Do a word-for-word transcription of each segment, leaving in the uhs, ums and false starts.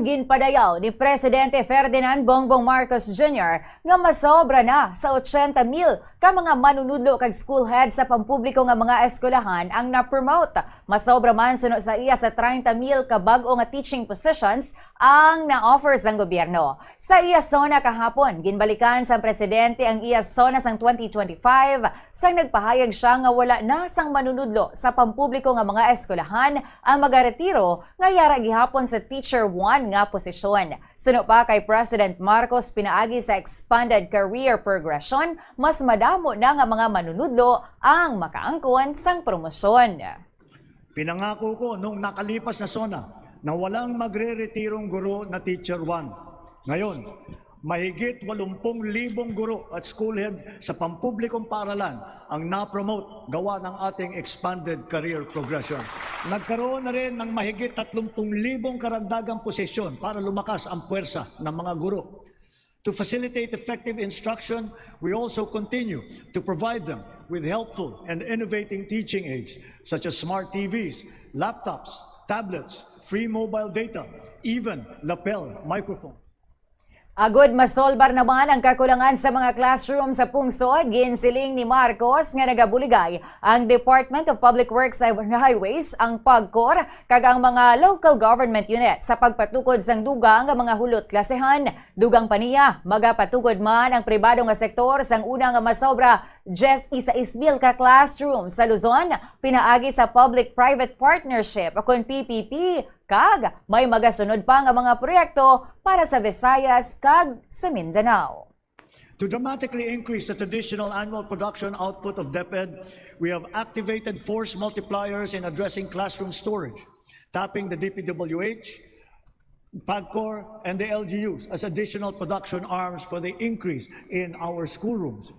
Ginpadayaw ni Presidente Ferdinand Bongbong Marcos Junior nga masobra na sa ochenta mil ka mga manunudlo kag school head sa pampubliko nga mga eskwelahan ang na-promote. Masobra man suno sa iya sa treinta mil ka bag-o nga teaching positions ang na-offer sang gobyerno. Sa iya SONA kahapon, ginbalikan sang presidente ang iya SONA sang twenty twenty-five, sang nagpahayag siya nga wala na sang manunudlo sa pampubliko nga mga eskwelahan ang magaretiro nga yara gihapon sa Teacher One nga posisyon. Suno pa kay President Marcos, pinaagi sa expanded career progression, mas madamo na nga mga manunudlo ang makaangkon sang promosyon. Pinangako ko nung nakalipas na SONA na walang magre-retirong guro na Teacher One. Ngayon, mahigit walumpung libong guro at school head sa pampublikong paaralan ang na-promote gawa ng ating expanded career progression. Nagkaroon na rin ng mahigit tatlumpung libong karagdagang posisyon para lumakas ang puwersa ng mga guro. To facilitate effective instruction, we also continue to provide them with helpful and innovating teaching aids such as smart T Vs, laptops, tablets, free mobile data, even lapel microphone. Agud masolbar naman ang kakulangan sa mga classroom sa pungsod, ginsiling ni Marcos nga nagabuligay ang Department of Public Works and Highways, ang PAGCOR, kag ang mga local government unit sa pagpatukod sang dugang nga mga hulot klasehan. Dugang pa niya, magapatugod man ang pribado nga sektor sang una nga masobra diyes y seis mil ka classroom sa Luzon, pinaagi sa public-private partnership, o kon P P P, kag may magasunod pa nga mga proyekto para sa Visayas kag sa Mindanao. To dramatically increase the traditional annual production output of DepEd, we have activated force multipliers in addressing classroom storage, tapping the D P W H, PAGCOR, and the L G Us as additional production arms for the increase in our schoolrooms.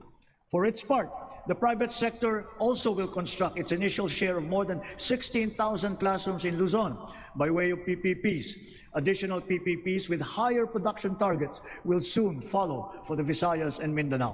For its part, the private sector also will construct its initial share of more than sixteen thousand classrooms in Luzon by way of P P Ps. Additional P P Ps with higher production targets will soon follow for the Visayas and Mindanao.